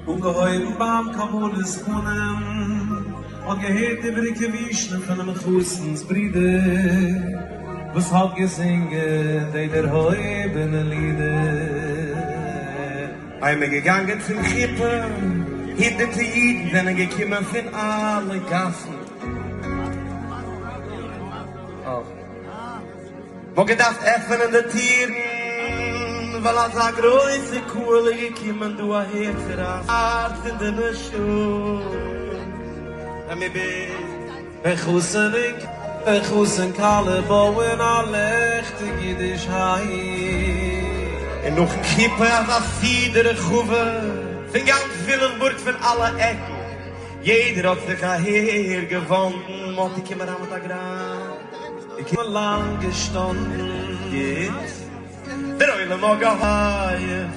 אנגעהויבן ביים קבלת פנים, מ'האט געהערט איבעריגע ווישן פונעם חתן'ס ברודער וואס האט געזינגען די דערהויבענע לידער. איז מען געגאנגען צום חופה, הונדערטע אידן זענען געקומען פון אלע גאסן. מ'האט געדארפט עפענען די טירן, ווייל אזא גרויסע קהל איז געקומען דא אהער צו רייסן הארץ פון די נשמה. ווען חתן און חתן כלה בויען א לעכטיג אידיש היים. און נאכן חופה אזא סעודה רחבה פון גאנץ וויליאמסבורג פון אלע עקן, יעדער האט זיך אהער געוואנדן, מאטי קום אריין מיט א גראם. איך בין לאנג געשטאנען. גוט, דער עולם האט געהייכט.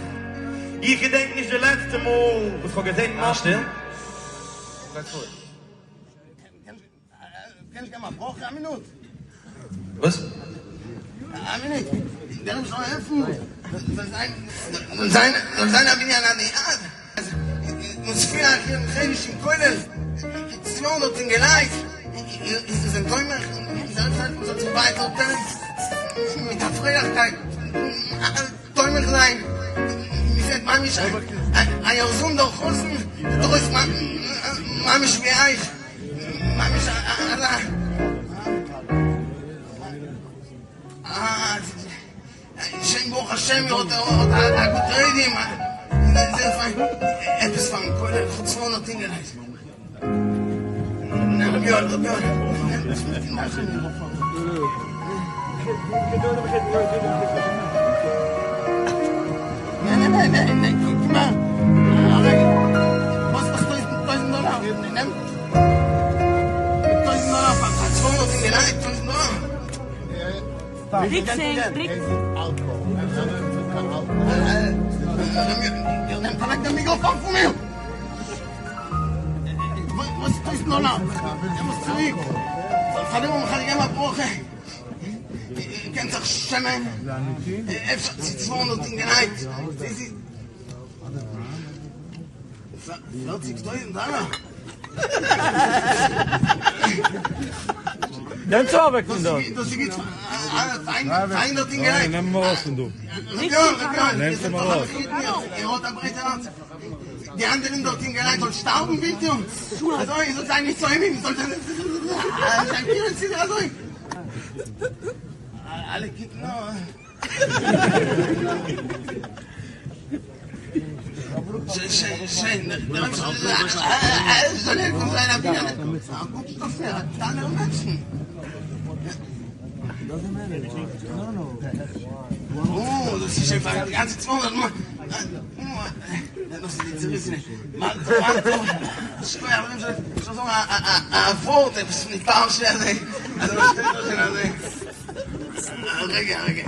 איך געדענק נישט די לעצטע מאל וואס כ'האב געזען אה, שטיל. קענסט געבן א ברכה א מינוט? וואס? א מינוט, דער רבי זאל העלפן, זאל זיין, זאל זיין, זאל זיין א בנין עדי עד, און ספירה אכילה חודש אין כולל, 200 אינגעלייט, איר זענט תומך? דער רבי זאל העלפן זאל זיך ווייטער קענען מיט א פרייליכקייט תומך זיין, מ'זעט ממש אייער זון דער חתן זעט אויס ממש ווי אייך. ממש אזא שוין ברוך השם איר האט א גוטע איידעם, עפעס פארן כולל חוץ פון האט אינגעלייט. רבי יואל רבי יואל ניין ניין ניין ניין קוק מיר א רגע וואס קאסט טויזנט דאלאר נעם טויזנט דאלאר פאר 200 אינגעלייט טויזנט דאלאר איר נעמט אוועק דעם מיקראפאן פון מיר! וואס טויזנט דאלאר? נעם עס צוריק! פאר דעם האב איך געגעבן א ברכה! איר קענט זיך שעמען? אפשר צו 200 אינגעלייט? פערציג טויזנט דאלאר? נעם צו אוועק פון דארט. דאס איז גוט פאר הונדערט אינגעלייט. נעם אים ארויס פון דא. נעמט אים ארויס. איר האט א ברייטע הארץ. די אנדערע הונדערט אינגעלייט זאלן שטארבן ווילט איר? אזוי זאלט זיין נישט צוימים זאלט זיין פירן סידור אזוי. אלע קוקן נאר. שוין זאל העלפן זיין א בנין א גוטע טאלער מענטשן. אוי דאס איז שוין פאר די גאנצע 200 דאס איז די צעריסענע א ווארט עפעס פון די פרשה אזוי רגע רגע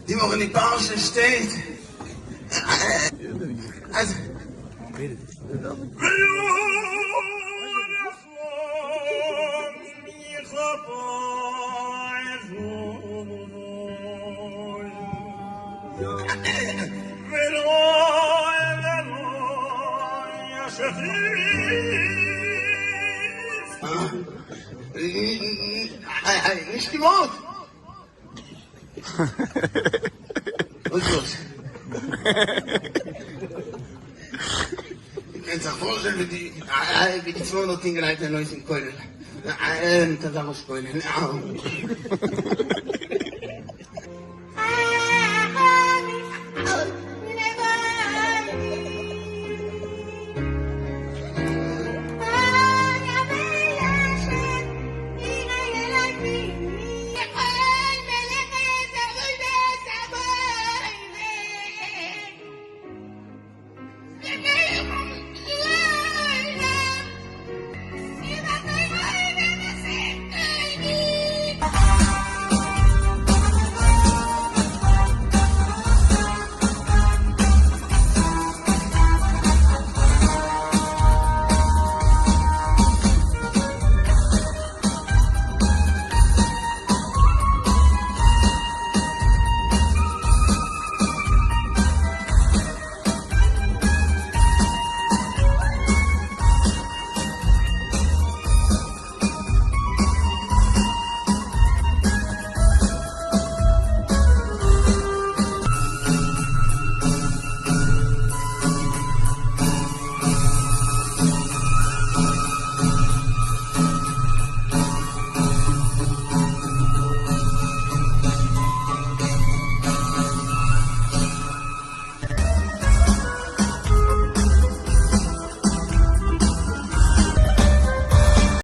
די וואך אין די פרשה שטייט אז נישט געוואלט. וואס איז דאס? איר קענט זיך פארשטעלן ווי די ווי די 200 אינגעלייט זענען אויס אין כולל מיט אזא ראש כולל.